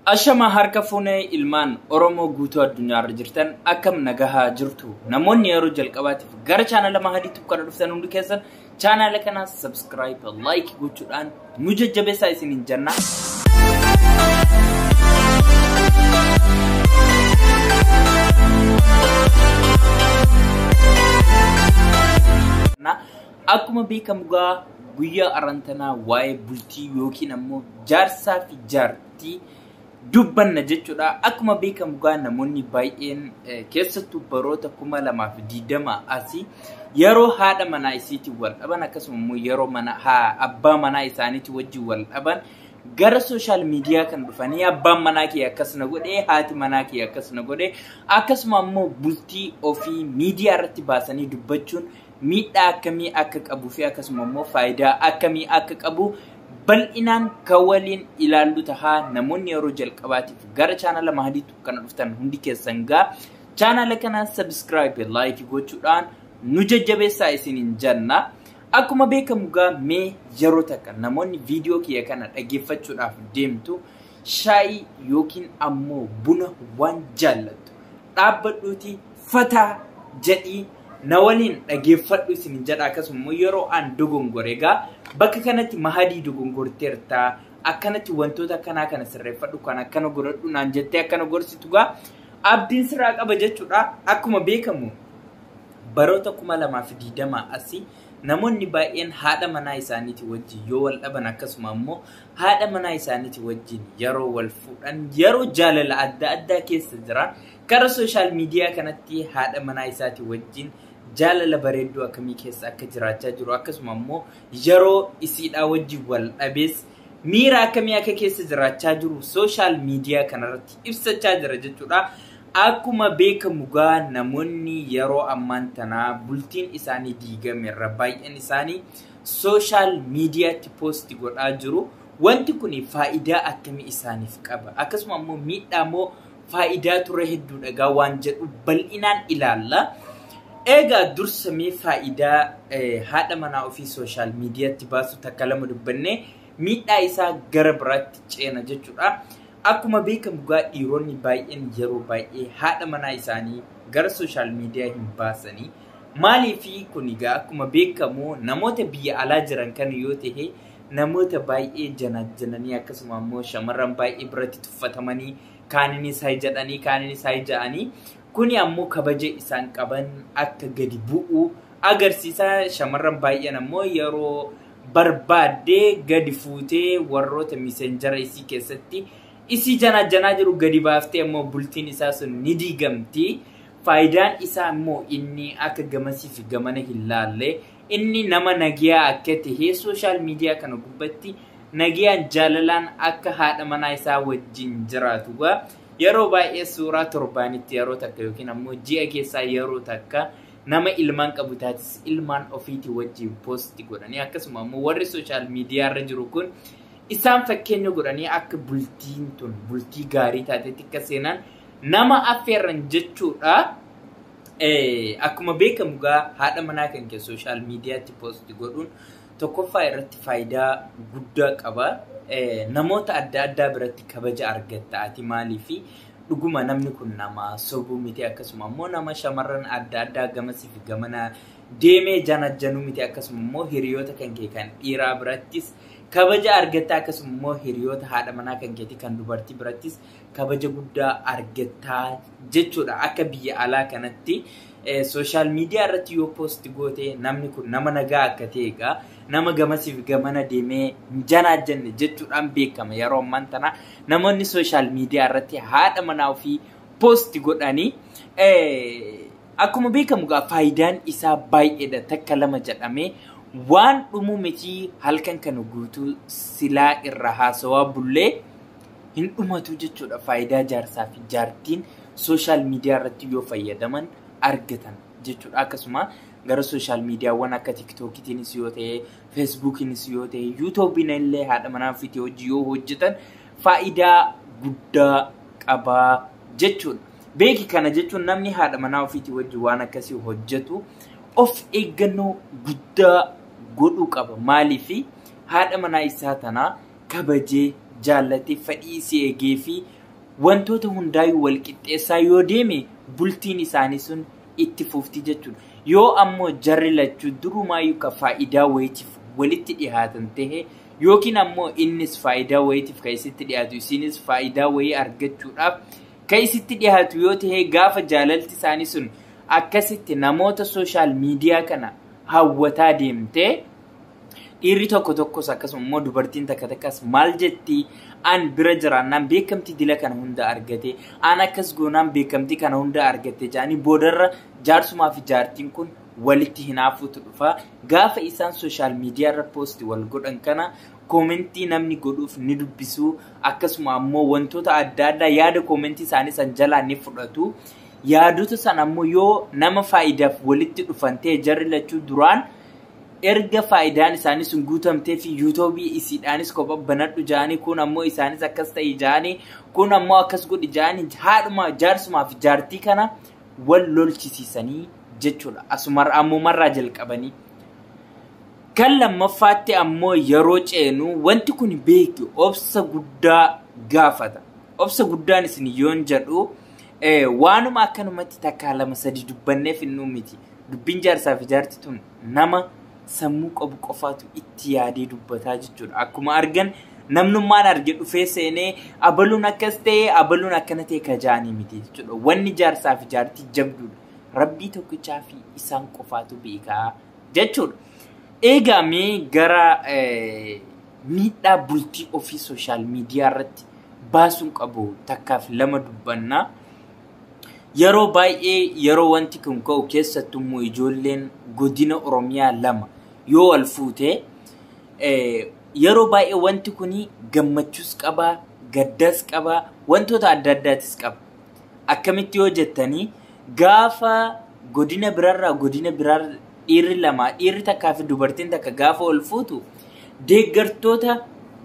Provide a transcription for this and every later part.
Ashama harka fuunee ilmaan Oromoo guutuu addunyaarra jirtan akkam nagahaa jirtu. Namoonni yeroo jalqabaatiif gara chaanala Mahadiitti kana dhuftan hundi keessan chaanala kana subscribe, like gochuudhaan nu jajjabeessaa isiniin jenna. Akkuma beekamu gaa guyyaa arantanaa waa'ee bultii yookiin ammoo jaarsaa fi jaartii dubbanna jechuudha. Akkuma beekamu gaa namoonni baay'een keessattuu baroota 2020 asii yeroo haadha manaa isiitiin wal dhaban akkasuma immoo yeroo mana abbaa manaa isaaniitiin wajjin wal dhaban gara sooshaal miidiyaa kan dhufanii abbaan manaa kee akkas na godhee, haati manaa kee akkas na godhee, akkasuma ammoo bultii ofii miidiyaa irratti baasanii dubbachuun miidhaa akkamii akka qabuu fi akkasuma immoo faayidaa akkamii akka qabu bal'inaan kan waliin ilaallu tahaa. Namoonni yeroo jalqabaatiif gara chaanala Mahadiitu kana dhuftan hundi keessan gaa chaanala kana subscribe, like gochuudhaan nu jajjabeessaa isiniin jenna. Akkuma beekamu gaa mee yeroo takka namoonni viidiyoo kiyya kana dhaggeeffachuudhaaf deemtu shaayii yookiin ammoo buna waan jaallattu dhaabbadhuuti fataa jedhii na waliin dhaggeeffadhu isiniin jedha. Akkasuma immoo yeroo an dogongore egaa bakka kanatti Mahadii dogongorteerta, akkanatti wantoota akkanaa kana sirreeffadhu, kan akkana godhadhu naan jettee akkana gorsitu gaa abdiin sirraa qaba jechuudha. Akkuma beekamu baroota 2020 asii namoonni baay'een haadha manaa isaaniitii wajjin yoo wal dhaban akkasuma ammoo haadha manaa isaaniitii wajjin yeroo wal fuudhan yeroo jaalala adda addaa keessa jiran gara sooshaal miidiyaa kanatti haadha manaa isaatii wajjin jaalala bareedduu akkamii keessa akka jiraachaa jiru akkasuma ammoo yeroo isiidhaa wajjin wal dhabees miira akkamii akka keessa jiraachaa jiru sooshaal miidiyaa kanarratti ibsachaa jira jechuudha. Akkuma beekamu gaa namoonni yeroo ammaan tanaa bultiin isaanii diigame irra baay'een isaanii sooshaal miidiyaatti poosti godhaa jiru. Wanti kun faayidaa akkamii isaaniif qaba? Akkasuma ammoo miidhaa moo faayidaa ture hedduudha gaa waan jedhu bal'inaan ilaalla. Egaa dursamee faayidaa haadha manaa ofii sooshaal miidiyaatti baasu takka lama dubbannee miidhaa isaa gara biraatti ceena jechuudha. Akkuma beekamu gaa dhiironni baay'een yeroo baay'ee haadha manaa isaanii gara sooshaal miidiyaa hin baasanii. Maaliif kun egaa akkuma beekamu namoota biyya alaa jiran kan yoo ta'e namoota baay'ee janajjananii akkasuma ammoo shamarran baay'ee biratti tuffatamanii kaaninis haa jedhanii kaaninis haa ja'anii kuni ammoo kabaja isaan qaban akka gadi bu'u agarsiisa. Shamarran baay'een ammoo yeroo barbaaddee gadi fuutee warroota miseenjara isii keessatti isii janajjanaa jiru gadi baaftee ammoo bultiin isaa sun ni diigamti. Faayidaan isaa immoo inni akka gamasii fi gamana hin laalle inni nama nagiyaa akka ta'e sooshaal miidiyaa kana gubbatti nagiyaan jaalalaan akka haadha manaa isaa wajjin jiraatu gaa yeroo baay'ee suuraa torbaanitti yeroo takka yookiin ammoo ji'a keessaa yeroo takka nama ilmaan qabu taatis ilmaan ofiitii wajjin poosti godhanii akkasuma ammoo warri sooshaal miidiyaa irra jiru kun isaan fakkeenya godhanii akka bultiin tun bultii gaarii taatetti akka seenan nama affeerran jechuudha. Akkuma beekamu gaa haadha manaa kan kee sooshaal miidiyaatti poosti godhuun tokkoffaa irratti faayidaa guddaa qaba. Namoota adda addaa biratti kabaja argatta ati maaliifi dhuguma namni kun nama sobuu miti akkasuma ammoo nama shamarran adda addaa gamasii fi gamana deemee janajjanuu miti akkasuma immoo hiriyoota kan kee kan dhiiraa birattis kabaja argatta akkasuma immoo hiriyoota haadha manaa kan keetii kan dubartii birattis kabaja guddaa argattaa jechuudha. Akka biyya alaa kanatti sooshaal miidiyaa irratti yoo poosti goote namni kun nama nagaa akka ta'e egaa nama gamasiif gamana deemee janajjanne jechuudhaan beekama. Yeroo ammaan tana namoonni sooshaal miidiyaa irratti haadha manaa ofii poosti godhanii akkuma beekamu gaa faayidaan isaa baay'eedha takka lama jedhamee waan dhumuu miti halkan kana guutuu silaa irra haasawaa bullee hin dhumatu jechuudha. Faayidaa jaarsaa fi jaartiin sooshaal miidiyaa irratti yoo fayyadaman argatan jechuudha. Akkasuma gara sooshaal miidiyaawwan akka tiktookiitiinis yoo ta'e, feesbuukiinis yoo ta'e, yuutuubiin illee haadha manaa ofiitii hojii yoo hojjetan faayidaa guddaa qabaa jechuudha. Beeki kana jechuun namni haadha manaa ofiitii wajjin waan akkasii hojjetu of eeggannoo guddaa godhuu qaba. Maaliif haadha manaa isaa tanaa kabajee jaallatee fedhii isii eegee fi wantoota hundaayyuu wal qixxeessaa yoo deeme bultiin isaanii sun itti fufti jechuudha. Yoo ammoo jarri lachuu durumaayyuu ka faayidaa wayiitiif walitti dhihaatan tahe yookiin ammoo innis faayidaa wayiitiif ka isitti dhiyaatu isinis faayidaa wayii argachuudhaaf ka isitti dhiyaatu yoo tahe gaafa jaalalti isaanii sun akkasitti namoota sooshaal miidiyaa kana hawwataa deemtee dhiirri tokko tokkos akkasuma immoo dubartiin takka takkas maal jetti an bira jiraannaan beekamtii dila kana hunda argate an akkas goonaan beekamtii kana hunda argate jedhanii boodarra jaarsumaa fi jaartiin kun walitti hinaafuutu dhufa. Gaafa isaan sooshaal miidiyaa irra poosti wal godhan kana koomentii namni godhuuf ni dubbisu akkasuma ammoo wantoota adda addaa yaada koomentii isaanii san jalaa ni fudhatu. Yaadota san ammoo yoo nama faayidaaf walitti dhufan ta'e jarri lachuu duraan erga faayidaan isaanii sun guutamtee fi yuutuubii isiidhaanis kopha banadhu ja'anii kun ammoo isaanis akkas ta'e ja'anii kun ammoo akkas godhi ja'anii haadhuma jaarsumaa fi jaartii kana wal lolchisiisanii jechuudha. Asumarra ammumarraa jalqabanii. Kan lammaffaatti ammoo yeroo ceenu wanti kun beeki obsa guddaa gaafata. Obsa guddaan isin yoon jedhu waanuma akkanumatti takkaa lama sadi dubbanneef hin miti. Dubbiin jaarsaa fi jaartii tun nama sammuu qabu qofaatu itti yaadee dubbataa jechuudha. Akkuma argan namnummaan arge dhufee seenee abaluun akkas ta'e abaluun akkana ta'e ka ja'anii miti jechuudha. Wanni jaarsaa fi jaartii jabduudha. Rabbii tokkichaa fi isaan qofaatu beekaa jechuudha. Egaa mee gara miidhaa bultii ofii sooshaal miidiyaa irratti baasuun qabu takkaaf lama dubbannaa. Yeroo baay'ee yeroo wanti kun ka'u keessattuu immoo ijoolleen godina Oromiyaa lama yoo wal fuute yeroo baay'ee wanti kun gammachuus qaba, gaddas qaba, wantoota adda addaatis qaba. Akkamitti yoo jettanii gaafa godina biraarraa godina biraa dhiirri lama dhiirri takkaa fi dubartiin takka gaafa wal fuutu deeggartoota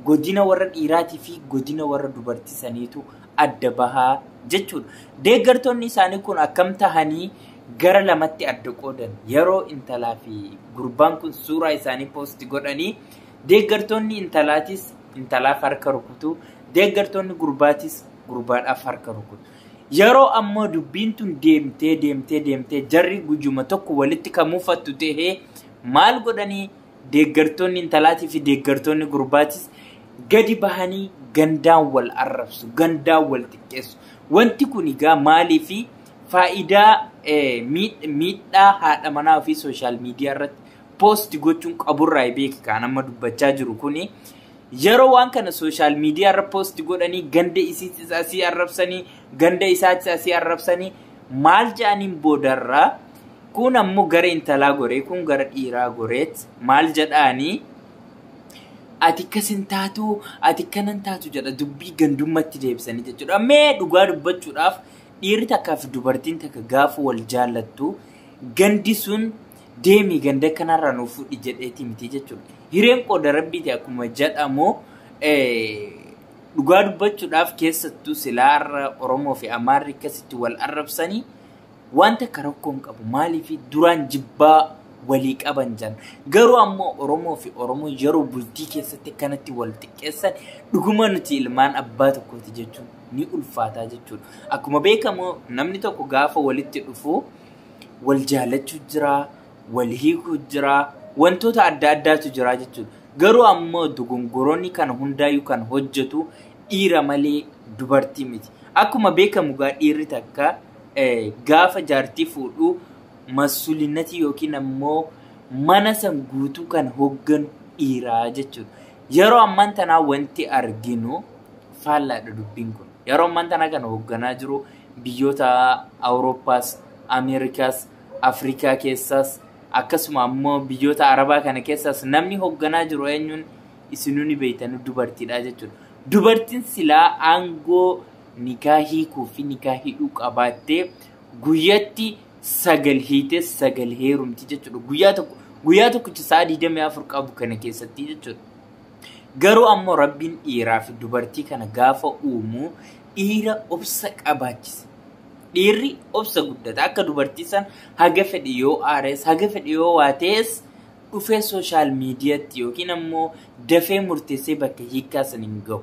godina warra dhiiraatii fi godina warra dubartii saniitu adda bahaa jechuudha. Deeggartoonni isaanii kun akkam tahanii gara lamatti adda qoodan yeroo intalaa fi gurbaan kun suuraa isaanii poosti godhanii deeggartoonni intalaatis intalaaf harka rukutu deeggartoonni gurbaatis gurbaadhaaf harka rukutu. Yeroo ammoo dubbiin tun deemtee deemtee deemtee jarri gujuma tokko walitti kan muufattu tahee maal godhanii deeggartoonni intalaatii fi deeggartoonni gurbaatis gadi bahanii gandaan wal arrabsu, gandaan wal xiqqeessu. Wanti kun egaa maalii fi faayidaa miidhaa haadha manaa fi sooshaal miidiyaa irratti poosti gochuun qaburraa beeki kan amma dubbachaa jiru kuni. Yeroo waan kana sooshaal miidiyaa irra poosti godhanii ganda isiitis asii arrabsanii ganda isaatis asii arrabsanii maal jedhaniin boodarraa kun ammoo gara intalaa goree kun gara dhiiraa goreet maal jedhaanii ati akkas hin taatu ati akkana hin taatu jedha dubbii gandummatti deebisanii jechuudha. Mee dhugaa dubbachuudhaaf dhiirri takkaa fi dubartiin takka gaafa wal jaallattu gandi sun deemi ganda kanarraa nuuf fuudhi jedheeti miti jechuudha. Hireen qooda rabbiiti akkuma jedhamu dhugaa dubbachuudhaaf keessattuu silaarra Oromoo fi Amaarri akkasitti wal arrabsanii wanta akka rakkoo hin qabu. Maaliif duraan jibbaa walii qaban jiran. Garuu ammoo Oromoo fi Oromoo yeroo bultii keessatti akkanatti wal xiqqeessan dhuguma nuti ilmaan abbaa tokkooti jechuun ni ulfaataa jechuudha. Akkuma beekamu namni tokko gaafa walitti dhufu wal jaallachuu jira, wal hiikuu jira, wantoota adda addaatu jira jechuudha. Garuu ammoo dogongoroonni kana hundaayyuu kan hojjetu dhiira malee dubartii miti. Akkuma beekamu gaa dhiirri takka gaafa jaartii fuudhu masuulinati yookiin ammoo mana san guutuu kan hoogganu dhiiraa jechuudha. Yeroo ammaan tanaa wanti arginu faallaadha dubbiin kun. Yeroo ammaan tanaa kan hoogganaa jiru biyyoota Awurooppaas, Ameerikaas, Afrikaa keessaas akkasuma ammoo biyyoota Arabaa kana keessaas namni hoogganaa jiru eenyuun isinuu ni beeytanu dubartiidha jechuudha. Dubartiin silaa aangoo nikaa hiikuu fi nikaa hidhuu qabaattee guyyatti 9 hiitee 9 heerumti jechuudha. Guyyaa tokkicha sa'a 24 qabu kana keessatti jechuudha. Garuu ammoo Rabbiin dhiiraa fi dubartii kana gaafa uumu dhiira obsa qabaachisa. Dhiirri obsa guddata. Akka dubartii san haga fedhe yoo aares haga fedhe yoo waa ta'es dhufee sooshaal miidiyaatti yookiin ammoo dafee murteessee bakka hiikkaa san hin gahu.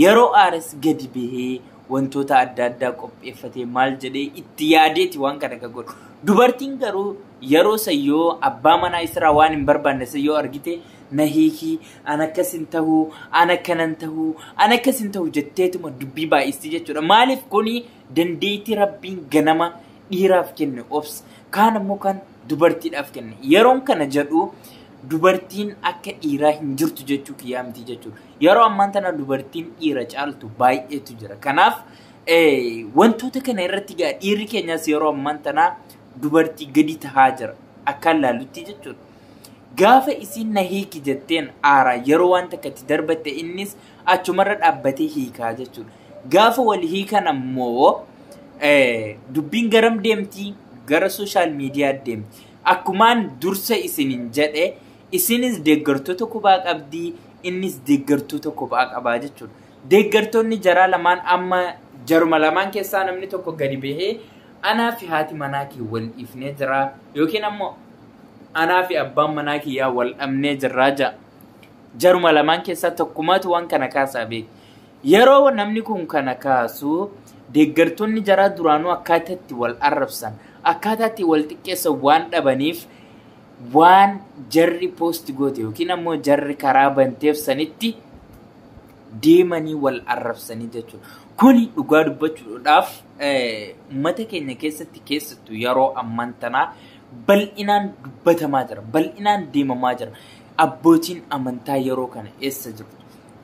Yeroo aares gadi bahee wantoota adda addaa qopheeffatee maal jedhee itti yaadeeti waan kana kan godhu. Dubartiin garuu yeroo sayyoo abbaa manaa isiraa waan hin barbaanne sayyoo argite na hiikii, an akkas hin ta'uu, an akkanan ta'uu, an akkas hin ta'u jetteetuma dubbii baay'isti jechuudha. Maaliif kuni dandeettii Rabbiin ganama dhiiraaf kenne obsa, kaan ammoo kan dubartiidhaaf kenne. Yeroon kana jedhu dubartiin akka dhiiraa hin jirtu jechuu kiyyaa miti jechuudha. Yeroo ammaan tana dubartiin dhiira caaltu baay'eetu jira. Kanaaf wantoota kana irratti gaa dhiirri keenyas yeroo ammaan tana dubartii gadi tahaa jira. Akkaan laalutti jechuudha. Gaafa isiin na hiiki jetteen aara yeroo waan takka itti darbatte innis achumarra dhaabbatee hiikaa jechuudha. Gaafa wal hiikan ammoo dubbiin garam deemti? Gara sooshaal miidiyaa deemti. Akkumaan dursa isiniin jedhe isinis deeggartoota kophaa qabdi, innis deeggartoota kophaa qabaa jechuudha. Deeggartoonni jaraa lamaan amma jaruma lamaan keessaa namni tokko gadi bahee anaa fi haati manaa kee wal dhiifnee jira yookiin ammoo anaa fi abbaan manaa kiyyaa wal dhabnee jirraa ja'a. Jaruma lamaan keessaa tokkummaatu waan kana kaasaa beeku. Yeroo namni kun kana kaasu deeggartoonni jaraa duraanuu akkaataa itti wal arrabsan, akkaataa itti wal xiqqeessan waan dhabaniif waan jarri poosti goote yookiin ammoo jarri karaa banteef sanitti deemanii wal arrabsanii jechuudha. Kuni dhugaa dubbachuudhaaf uummata keenya keessatti keessattuu yeroo ammaan tanaa bal'inaan dubbatamaa jira. Bal'inaan deemamaa jira. Abbootiin amantaa yeroo kana eessa jiru?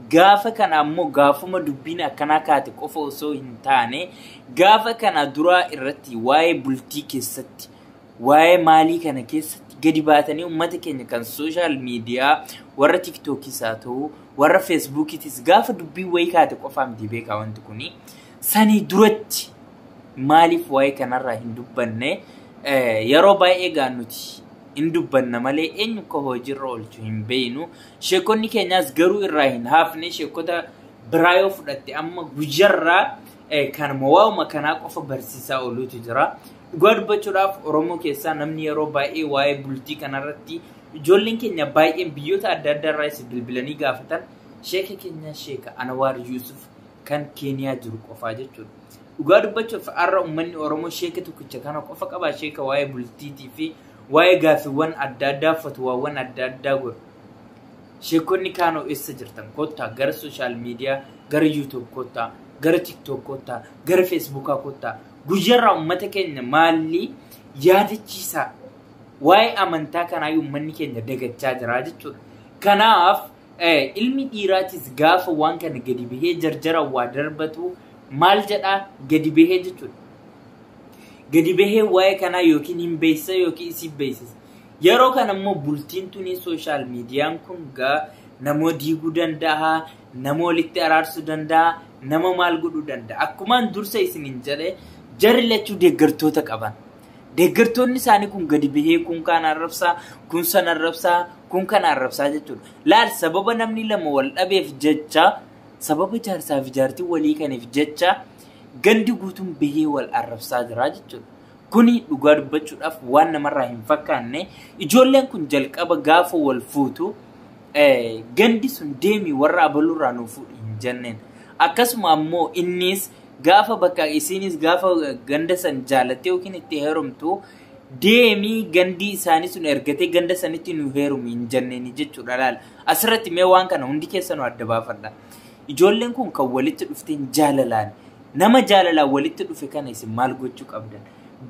Gaafa kana ammoo gaafuma dubbiin akkanaa kaate qofa osoo hin taane gaafa kana duraa irratti waa'ee bultii keessatti waa'ee maalii kana keessatti gadi baatanii uummata keenya kan sooshaal miidiyaa warra tiiktookis haa ta'u warra feesbuukiitis gaafa dubbii wayii kaate qofaa miti beekaa wanti kuni sanii duratti maaliif waa'ee kanarraa hin dubbanne? Yeroo baay'ee gaa nuti hin dubbanna malee eenyu akka hojiirra oolchu hin beeknu. Sheekonni keenyaas garuu irraa hin hafne. Sheekota biraa yoo fudhatte amma guyyaarraa kanuma waa'uma kanaa qofa barsiisaa ooluutu jira. Dhugaa dubbachuudhaaf Oromoo keessaa namni yeroo baay'ee waa'ee bultii kanarratti ijoolleen keenya baay'een biyyoota adda addaa irraa isa bilbilanii gaafatan sheeka keenya Sheeka Anwaar Yuusuf kan Keeniyaa jiru qofaa jechuudha. Dhugaa dubbachuuf har'a uummanni Oromoo sheeka tokkicha kana qofa qaba. Sheeka waa'ee bultiitii fi waa'ee gaaffiiwwan adda addaa fatwaawwan adda addaa godhu. Sheekonni kaanoo eessa jirtan? Kottaa gara sooshaal miidiyaa, gara yuutuub kottaa, gara tiktook kottaa, gara feesbuukaa kottaa. Guyyaarraa uummata keenya maalli yaadachiisaa? Waa'ee amantaa kanaa uummanni keenya dagachaa jira jechuudha. Kanaaf ilmi dhiiraatis gaafa waan kana gadi bahee jarjara waa darbatu maal jedhaa gadi bahee jechuudha. Gadi bahee waa'ee kanaa yookiin hin beeksisa yookiin isii beeksisa. Yeroo kana immoo bultiin tuni sooshaal miidiyaan kun gaa nama diiguu danda'a, nama walitti araarsuu danda'a, nama maal godhuu danda'a. Akkumaan dursa isiniin jedhe jarri lachuu deeggartoota qaban. Deeggartoonni isaanii kun gadi bahee kun kaan arrabsaa, kun sana arrabsaa, kun kana arrabsaa jechuudha. Laal sababa namni lama wal dhabeef jecha, sababa jaarsaa fi jaartii walii kaniif jecha gandi guutuun bahee wal arrabsaa jira jechuudha. Kuni dhugaa dubbachuudhaaf waan namarraa hin fakkaanne. Ijoolleen kun jalqaba gaafa wal fuutu gandi sun deemi warra abaluurraa nu fuudhi hin jenneen. Akkasuma ammoo innis gaafa bakka isinis gaafa ganda san jaalattee yookiin itti heerumtu deemii gandii isaanii sun ergatee ganda sanitti nu heerumi hin jenneen jechuudha laala. Asirratti mee waan kana hundi keessanuu adda baafadha. Ijoolleen kun kan walitti dhufteen jaalalaan nama jaalalaan walitti dhufe kana isin maal gochuu qabdan?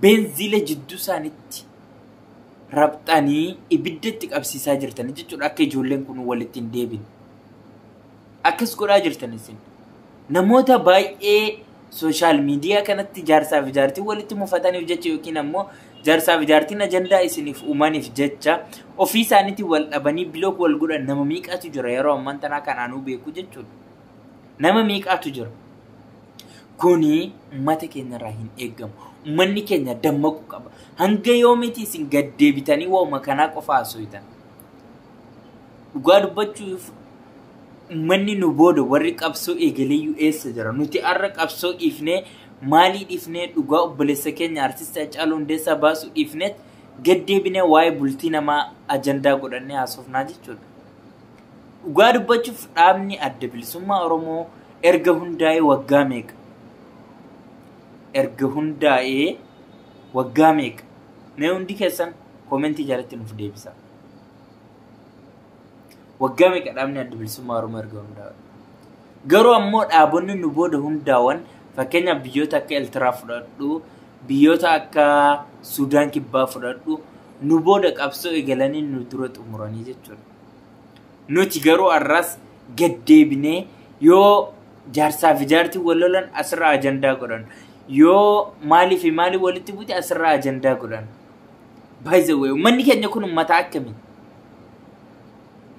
Beenziila jidduu isaaniitti rabxanii ibidda itti qabsiisaa jirtan jechuudha akka ijoolleen kun walitti hin deebine. Akkas godhaa jirtan isin. Namoota baay'ee sooshaal miidiyaa kanatti jaarsaa fi jaartiin walitti mufataniif jecha yookiin ammoo jaarsaa fi jaartiin ajandaa isiniif uumaniif jecha ofii isaaniitiin wal dhabanii bilook wal godhan nama meeqatu jira yeroo ammaan tanaa kanaanuu beeku jechuudha. Nama meeqatu jira. Kuni uummata keenyarraa hin eegamu. Uummanni keenya dammaquu qaba. Hanga yoomiti isin gad deebitanii waa'uma kanaa qofa haasoftan? Dhugaa dubbachuuf uummanni nu booda warri qabsoo eegaleeyyuu eessa jira? Nuti har'a qabsoo dhiifnee maalii dhiifnee dhugaa obboleessa keenya artist Haacaaluu Hundeessaa baasuu dhiifnee gad deebinee waa'ee bultii namaa ajandaa godhannee haasofnaa jechuudha. Dhugaa dubbachuuf dhaabni Adda Bilisummaa Oromoo, erga hundaa'ee waggaa meeqa? Erga hundaa'ee waggaa meeqa? Mee hundi keessan koomentii jalatti nuuf deebisaa. Waggaa meeqa dhaabni Adda Bilisummaa Oromoo erga hundaa'e? Garuu ammoo dhaabonni nu booda hundaa'an, fakkeenyaaf biyyoota akka Eertiraa fudhadhu, biyyoota akka Sudaan Kibbaa fudhadhu, nu booda qabsoo eegalanii nu dura xumuranii jechuudha. Nuti garuu har'as gaddeebinee yoo jaarsaa fi jaartii wal lolan asirraa ajandaa godhan. Yoo maalii fi maalii walitti buute asirraa ajandaa godhan. By the way, uummanni keenya kun uummata akkamii?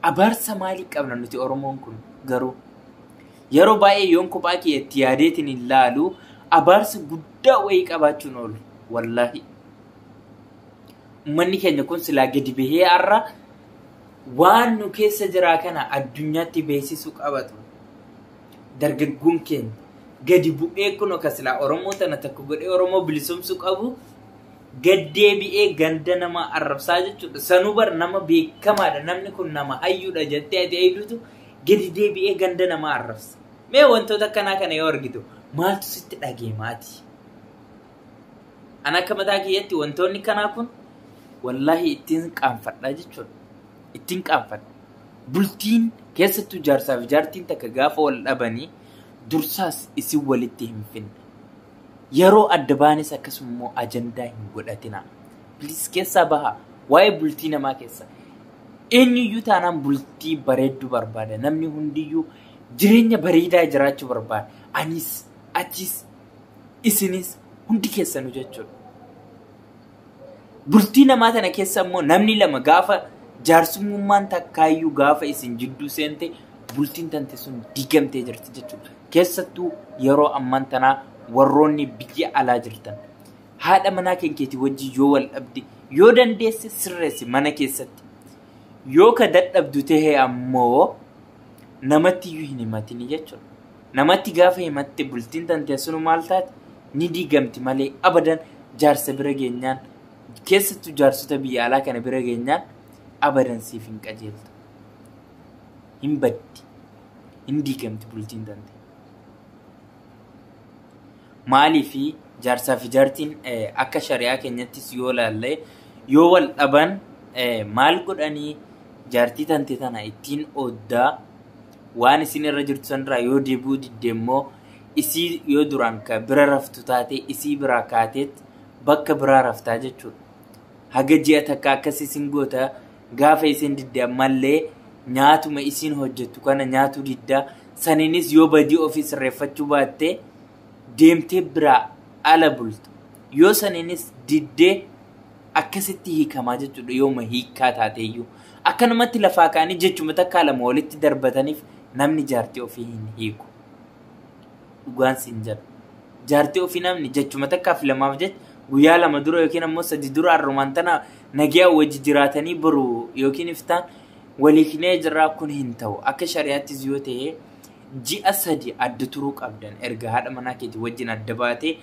Abaarsa maalii qabna nuti Oromoon kun garuu? Yeroo baay'ee yoon kophaa kiyya itti yaadeetiin hin laalu, abaarsa guddaa wayii qabaachuun oolu. Wallaahi. Uummanni keenya kun silaa gadi bahee har'a waan nu keessa jiraa kana addunyaatti beeksisuu qabatu. Dargaggoon keenya gadi bu'ee kun akka silaa Oromoo tana tokko godhee Oromoo bilisomsuu qabu gaddeebi'ee ganda nama arrabsaa jechuudha. Sanuu bar nama beekamaadha, namni kun nama hayyuudha jettee ati eeyduutu gadi deebi'ee ganda nama arrabsa. Mee wantoota akkanaa kana yoo argitu maaltu sitti dhageemaati? Ani akka mataa kiyyatti wantoonni kanaa kun wallaahi ittiin qaanfadhaa jechuudha. Ittiin qaanfadha. Bultiin keessattuu jaarsaa fi jaartiin takka gaafa wal dhabanii dursaas isin walitti hin finne. Yeroo adda baanis akkasuma immoo ajandaa hin godhatina. Please, keessaa bahaa. Waa'ee bultii namaa keessa. Eenyuyyuu taanaan bultii bareedduu barbaada. Namni hundiyyuu jireenya bareedaa jiraachuu barbaada. Anis, atis, isinis, hundi keessanuu jechuudha. Bultii namaa tana keessa immoo namni lama gaafa jaarsummaan takkaayyuu gaafa isin jidduu seente, bultiin tante sun diigamtee jirti jechuudha. Keessattuu yeroo ammaan tanaa warroonni biyya alaa jirtan. Haadha manaa keetii wajjin yoo wal dhabde, yoo dandeesse sirreessi mana keessatti. Yoo ka dadhabdu ta'e ammoo namatti iyyuu hin himatini jechuudha. Namatti gaafa himatte bultiin tante sunu maal taate? Ni diigamti malee abadan jaarsa bira geenyaan, keessattuu jaarsota biyya alaa kana bira geenyaan, abadan siif hin qajeeltu. Hin baddi. Hin diigamti bultiin tante. Maaliifi jaarsaa fi jaartiin akka shari'aa keenyattis yoo laalle, yoo wal dhaban maal godhanii? Jaartii tante tana ittiin ooddaa, waan isin irra jirtu sanirraa yoo deebi'uu didde immoo isii yoo duraan ka bira raftu taate isii biraa kaateet bakka biraa raftaa jechuudha. Haga ji'a takka akkas isin goota. Gaafa isin didde ammallee nyaatuma isiin hojjettu kana nyaatuu diddaa, saniinis yoo badii ofii sirreeffachuu baatte deemtee biraa ala bultu. Yoo saniinis diddee akkasitti hiikamaa jechuudha, yooma hiikaa taateeyyuu. Akkanumatti lafaa ka'anii jechuma takkaa lama walitti darbataniif namni jaartii ofii hin hiiku. Dhugaan siin jedha. Jaartii ofii namni jechuma takkaaf lamaaf jecha guyyaa 2 dura yookiin ammoo 3 dura har'umaan tana nagiyaa wajji jiraatanii boru yookiin iftaan waliiknee jirraa, kun hin ta'u. Akka shari'aattis yoo ta'e ji'a 3 adda turuu qabdan. Erga haadha manaa keetii wajjin adda baatee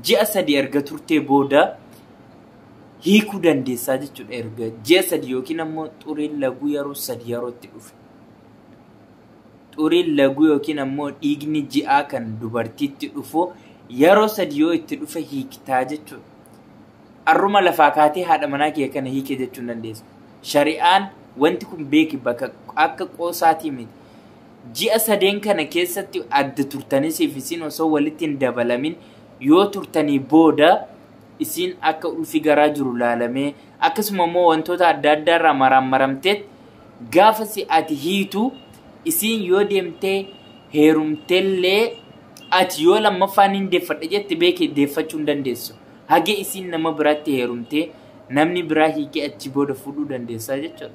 ji'a 3 erga turtee booda hiikuu dandeessaa jechuudha. Erga ji'a 3 yookiin ammoo xuriin laguu yeroo 3 yeroo itti dhufe. Xuriin laguu yookiin ammoo dhiigni ji'aa kan dubartiitti dhufu yeroo 3 yoo itti dhufe hiiktaa jechuudha. Arruma lafaa kaatee haadha manaa kee kana hiike jechuu hin dandeessu. Shari'aan wanti kun beeki, bakka akka qoosaatii miti. Ji'a 3n kana keessatti adda turtanis isin osoo walitti hin dabalamin yoo turtanii booda isiin akka ulfi garaa jiru laalamee, akkasuma immoo wantoota adda addaa irraa maraan maramteet gaafa si ati hiitu, isiin yoo deemtee heerumteellee ati yoo lammaffaan hin deeffadhe jette beekee deeffachuu hin dandeessu. Hage isiin nama biraatti heerumtee namni biraa hiikee achi booda fuudhuu dandeessaa jechuudha.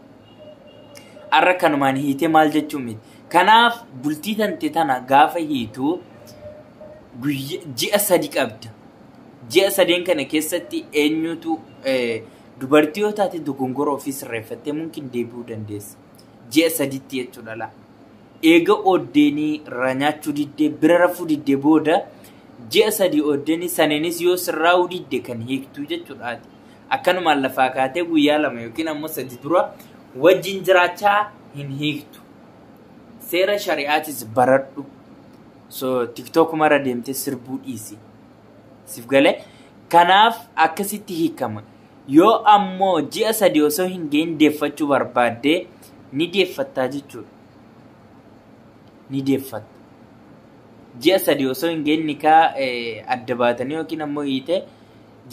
Har'a kanumaan hiitee maal jechuu miti. Kanaaf bultii tante tana gaafa hiitu ji'a 3 qabda. Ji'a 3n kana keessatti eenyutu, dubartii yoo taate dogongora ofii sirreeffattee mungkin deebi'uu dandeessa. Ji'a 3tti jechuudha laa. Eega ooddeenii irraa nyaachuu diddee, bira rafuu diddee booda ji'a 3 ooddeenii saniinis yoo sirraa'uu didde kan hiiktuu jechuudhaati. Akkanumaan lafaa kaatee guyyaa 2 yookiin ammoo 3 dura wajjin jiraachaa hin hiiktu. Seera shari'aatis baradhu. So tiktookumarra deemtee sirbuu dhiisi. Siif galee? Kanaaf akkasitti hiikama. Yoo ammoo ji'a 3 osoo hin gahin deeffachuu barbaadde ni deeffattaa jechuudha. Ni deeffatta. Ji'a 3 osoo hin gahin nikaa adda baatanii yookiin ammoo hiite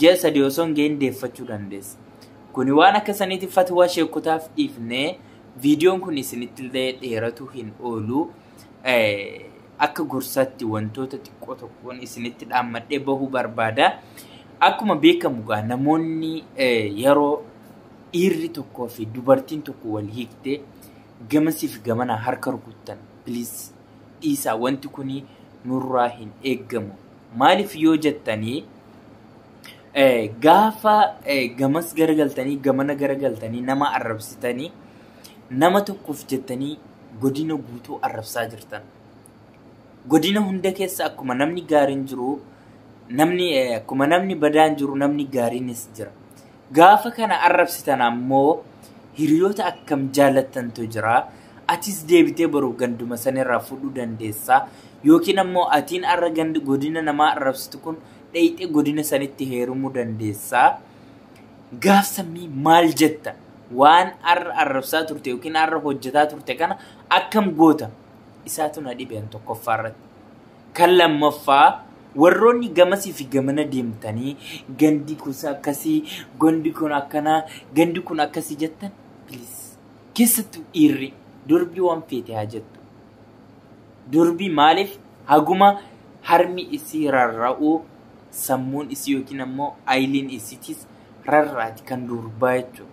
ji'a 3 osoo hin gahin deeffachuu dandeessa. Kuni waan akka saniitiif fatwaa sheekotaaf dhiifnee viidiyoon kun isinitti illee dheeratu hin oolu. Akka gorsaatti wantoota xiqqoo tokkoon isinitti dhaammadhee bahuu barbaada. Akkuma beekamu gaa namoonni yeroo dhiirri tokkoo fi dubartiin tokko wal hiikte gamasiif gamana harka rukuttan please dhiisaa, wanti kuni nurraa hin eeggamu. Maaliif yoo jettanii gaafa gamas garagaltanii gamana garagaltanii nama arrabsitanii nama tokkoof jettanii godina guutuu arrabsaa jirtan. Godina hunda keessa akkuma namni gaariin jiru namni akkuma namni badaan jiru namni gaariinis jira. Gaafa kana arrabsitan ammoo hiriyoota akkam jaalattantu jira. Atis deebitee boru ganduma sanirraa fuudhuu dandeessa. Yookiin ammoo atiin arra godina namaa arrabsitu kun dhayxee godina sanitti heerumuu dandeessa. Gaaf sammii maal jetta? Waan arra arrabsaa turte yookiin arra hojjetaa turte kana akkam goota? Isaatu na dhibeen tokkoffaa irratti. Kan lammaffaa warroonni gamasii fi gamana deemtanii gandi kun akkasii, gondi kun akkanaa, gandi kun akkasii jettan please. Keessattuu dhiirri durbii waan feete haa jettu. Durbii maaliif haguma harmi isii rarra'u sammuun isii yookiin ammoo ayiliin isiitis rarraati kan durbaa jechuudha.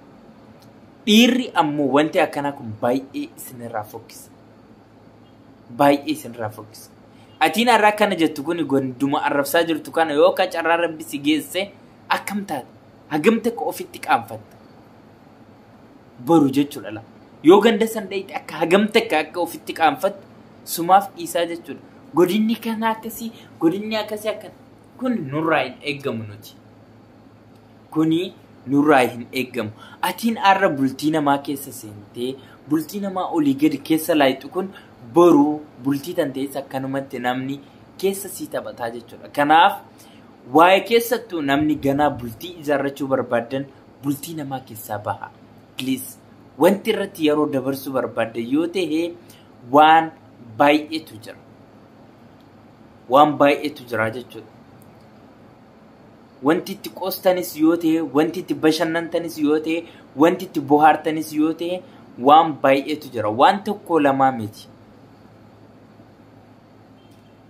Dhiirri ammoo wanti akkanaa kun baay'ee isinirraa fokkisa. Baay'ee isinirraa fokkisa. Atiin har'a akkana jettu kun gonduma arrabsaa jirtu kana yoo ka carraa rabbi si geesse akkam taata? Hagam takka ofitti qaanfatta? Boru jechuudha la. Yoo ganda san dhayite akka hagam takka akka ofitti qaanfattu sumaaf dhiisaa jechuudha. Godinni kana akkasii, godinni akkasii akkana. Kun nurraa hin eeggamu nuti. Kuni nurraa hin eeggamu. Atiin har'a bultii namaa keessa seentee bultii namaa olii gadi keessa laayixu kun boru bultii tan ta'es akkanumatti namni keessa sii taphataa jechuudha. Kanaaf waa'ee keessattuu namni ganaa bultii ijaarrachuu barbaadan bultii namaa keessaa baha. Please wanti irratti yeroo dabarsuu barbaaddan yoo ta'e waan baay'eetu jira. Waan baay'eetu jira jechuudha. Wanti itti qoostanis yoo ta'e, wanti itti bashannantanis yoo ta'e, wanti itti bohaartanis yoo ta'e waan baay'eetu jira. Waan tokko lamaa miti.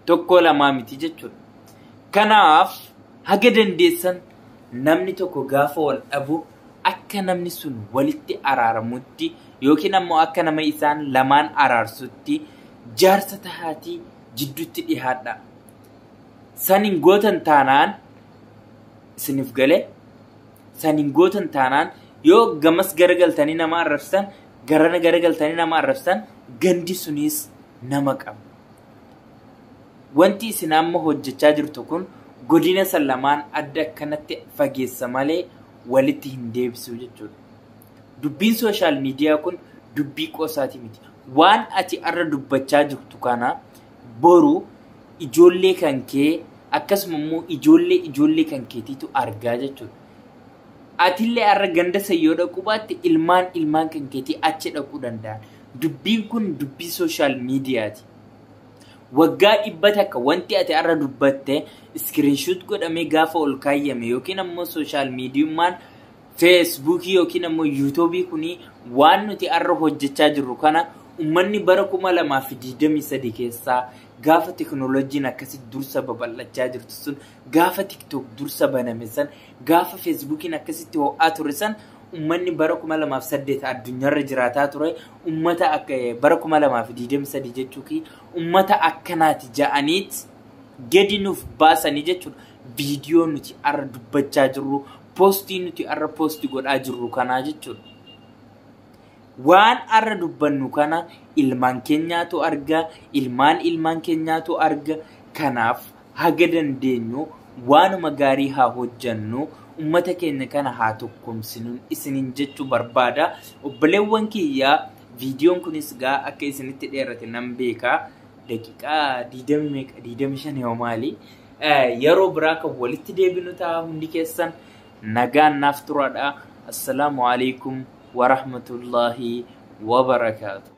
Tokko lamaa miti jechuudha. Kanaaf haga dandeessan namni tokko gaafa wal dhabu akka namni sun walitti araaramutti yookiin ammoo akka nama isaan lamaan araarsutti jaarsa tahaatii jidduutti dhiyaadha. San hin gootan taanaan isiniif galee san hin gootan taanaan yoo gamas garagaltanii nama arrabsan garana garagaltanii nama arrabsan gandi sunis nama qaba. Wanti isin amma hojjechaa jirtu kun godina san lamaan adda akkanatti fageessa malee walitti hin deebisu jechuudha. Dubbiin sooshaal miidiyaa kun dubbii qoosaati miti. Waan ati arra dubbachaa jirtu kana boru ijoollee kan kee akkasuma immoo ijoollee kan keetiitu argaa jechuudha. Atillee arra ganda san yoo dhaquu baatte ilmaan kan keetii achi dhaquu danda'an. Dubbiin kun dubbii sooshaal miidiyaati. Waggaa 100 wanti ati arra dubbatte iskiriinshuut godhamee gaafa ol kaayyame yookiin ammoo sooshaal miidiyummaan feesbuukii yookiin ammoo yuutuubii kuni waan nuti arra hojjechaa jirru kana ummanni bara 2023 keessaa gaafa teknooloojiin akkasitti dursa babal'achaa jirtu sun gaafa tiktook dursa baname san gaafa feesbuukiin akkasitti ho'aa ture san ummanni bara 2008 addunyaarra jiraataa ture ummata akka bara 2023 jechuuki ummata akkanaati ja'aniit gadi nuuf baasanii jechuudha. Viidiyoo nuti arra dubbachaa jirru poostii nuti arra poostii godhaa jirru kanaa jechuudha. Waan arra dubbannu kana ilmaan keenyaatu arga, ilmaan keenyaatu arga. Kanaaf haga dandeenyu waanuma gaarii haa hojjannu, ummata keenya kana haa tokkomsinu isiniin jechuu barbaada. Obboleewwan kiyyaa viidiyoon kunis gaa akka isinitti dheerate nan beeka. Daqiiqaa 20 meeqa, 25 yoo maali. Yeroo biraa kan walitti deebinu ta'a, hundi keessan nagaan naaf turaadha. Assalaamu alaikum warahmatullaahi wabarakaatu.